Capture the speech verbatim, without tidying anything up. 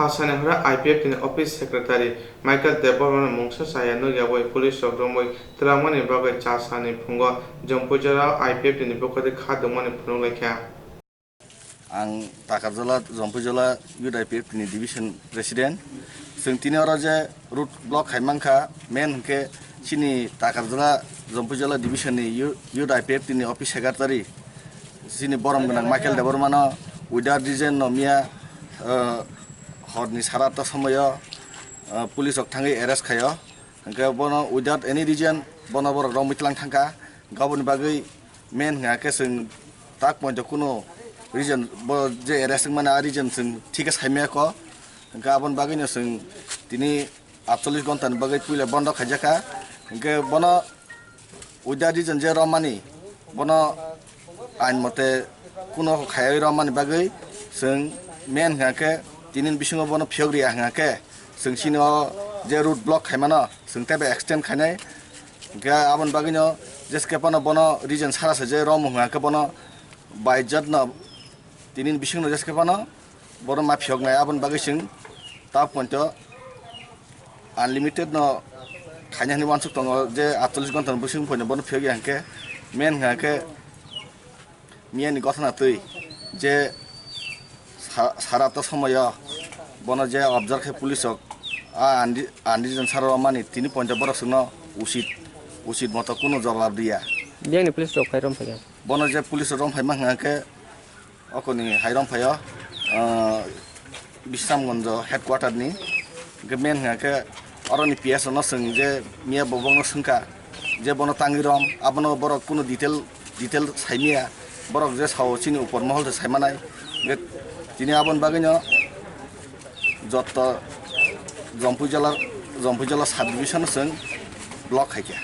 Chasani horo I P F T ni office secretary Michael Debbarma no mungsa chaya nukyawi police rok romwi twlangmani bagwi chasani phungo Jampuijala I P F T ni bwkhadi kha dwngmani phunuk laikha. Ang Takarjala, Jampuijala Youth I P F T ni division president. Chwng tini oro je road block khai mankha, main hwnkhe chini Takarjala, Jampuijala division ni Youth, Youth I P F T ni office secretary, chini borom gwnang Michael Debbarma no without reason no miya, uh, horni sara atta somoyo, uh, police rok thangwi arrest khaio. Hwnkhe bono without any reason bono borok romwi tlang thangkha. Aboni bagwi main hwnkha khe chwng tak pointo kuno reason bo je arrest wngmani a reason chwng thik khe saimaya kho. Hwnkhe aboni bagwino chwng tini atchollish ghonta ni bagwi puila bondo khaijakha. Hwnkhe bono without reason je romani bono ain mote kuno khaiwi romani bagwi chwng main hwnkha khe tini bisingo bono phiyok riya hwnkha khe chwng chini o je road block khaimano chwng teibo extend khainai. Hwnkhe aboni bagwino jeskhe phano bono reason sara se je romo hwnkha khe bono bai jotno tini bisingno jeskhe phano bono ma phiyoknai. Aboni bagwi chwng tak pointo unlimited no khaina hwnwi uansuk tongo je atchollish ghonta ni bising poino bono phiyokya hwnkhe main hwnkha khe miyani gothana twi je sa-, sara to somoyo bono je observe khe police rok a andi, andi jon sara mani tini pointo borok chwngno usit, usit moto kuno jobab diya. Biyangni police rok phai rom phaiya. Bono je police rok rom phaima hwnkha khe okoni hai rom phaio, ah, Bisramganj headquarter ni. Hwnkhe main hwnkha khe oroni P S no chwng je miya bobokno swngkha je bono tangwi rom, abono borok kuno detail, detail saimaya, borok je sao chini upor mohol se saimanai. Hwnkhe tini aboni bagwino jotto Jampuijala, Jampuijala sub division no chwng block khaikha.